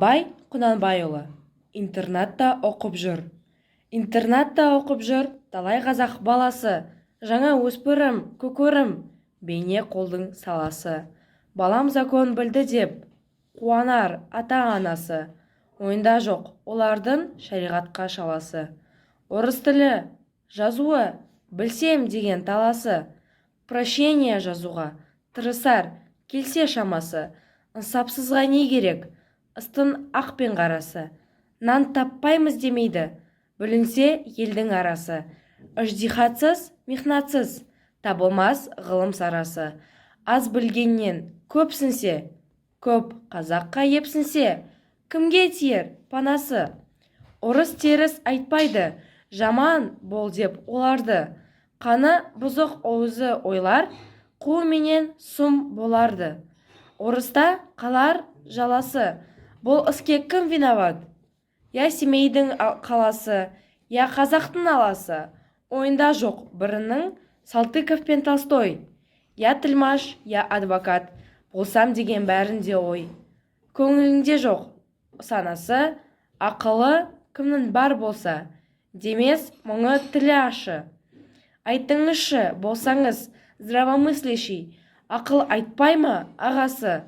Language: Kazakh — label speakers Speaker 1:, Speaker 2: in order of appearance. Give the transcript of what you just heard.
Speaker 1: Абай Құнанбайұлы интернатта оқып жүр. Интернатта оқып жүр талай қазақ баласы. Жаңа өспірім, көкөрім, бейне қолдың саласы. Балам закон білді деп қуанар ата-анасы. Ойында жоқ олардың шариғатқа шаласы. Орыс тілі, жазуы білсем деген таласы. Прошение жазуға тырысар келсе шамасы. Ынсапсызға не керек ыстың ақ пен қарасы? Нан таппаймыз демейді, бүлінсе елдің арасы. Ыждихатсыз, михнатсыз табылмас ғылым сарасы. Аз білгеннен көпсінсе, көп қазаққа епсінсе, кімге тиер панасы? Орыс теріс айтпайды, жаман бол деп оларды. Қаны бұзық өзі ойлар, қу менен сұм боларды. Орыста қалар жаласы. Бұл іске кім виноват? Я Семейдің қаласы, я қазақтың аласы. Ойында жоқ бірінің Салтыков пен Толстой. Я тілмаш, я адвокат болсам деген бәрінде ой. Көңілінде жоқ санасы, ақылы кімнің бар болса, демес мұңы тілі ащы. Айтыңызшы, болсаңыз здравомыслящий, ақыл айтпай ма ағасы?